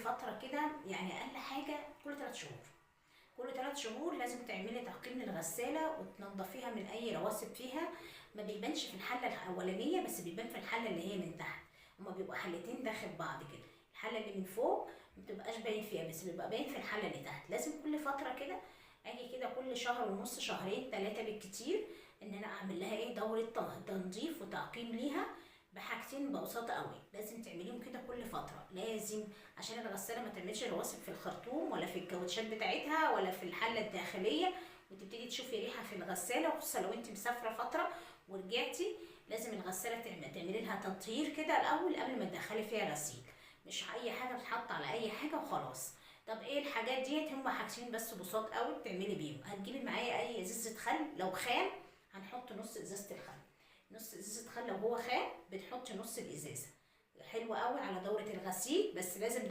فترة كده، يعني اقل حاجة كل 3 شهور. كل 3 شهور لازم تعملي تعقيم للغساله وتنضفيها من اي رواسب فيها. ما بيبانش في الحلة الاولانية، بس بيبان في الحلة اللي هي من تحت. هما بيبقوا حلتين داخل بعض كده، الحلة اللي من فوق ما بتبقاش باين فيها، بس بيبقى باين في الحلة اللي تحت. لازم كل فترة كده اجي كده كل شهر ونص، شهرين، 3 بالكتير، ان انا اعمل لها ايه، دوره تنظيف وتعقيم ليها بحاجتين بساطة قوي. لازم تعمليهم كده كل فترة، لازم، عشان الغسالة ما تعملش رواسب في الخرطوم ولا في الكاوتشات بتاعتها ولا في الحلة الداخلية، وتبتدي تشوفي ريحة في الغسالة. وخصوصا لو انت مسافرة فترة ورجعتي، لازم الغسالة تعملي لها تطهير كده الأول قبل ما تدخلي فيها غسيل. مش أي حاجة بتتحط على أي حاجة وخلاص. طب ايه الحاجات ديت؟ هما حاجتين بس بساط قوي بتعملي بيهم. هتجيبي معايا اي ازازة خل، لو خام هنحط نص ازازة الخل، نص ازازة خل لو هو خام بتحطي نص الازازه. حلوة قوي على دوره الغسيل، بس لازم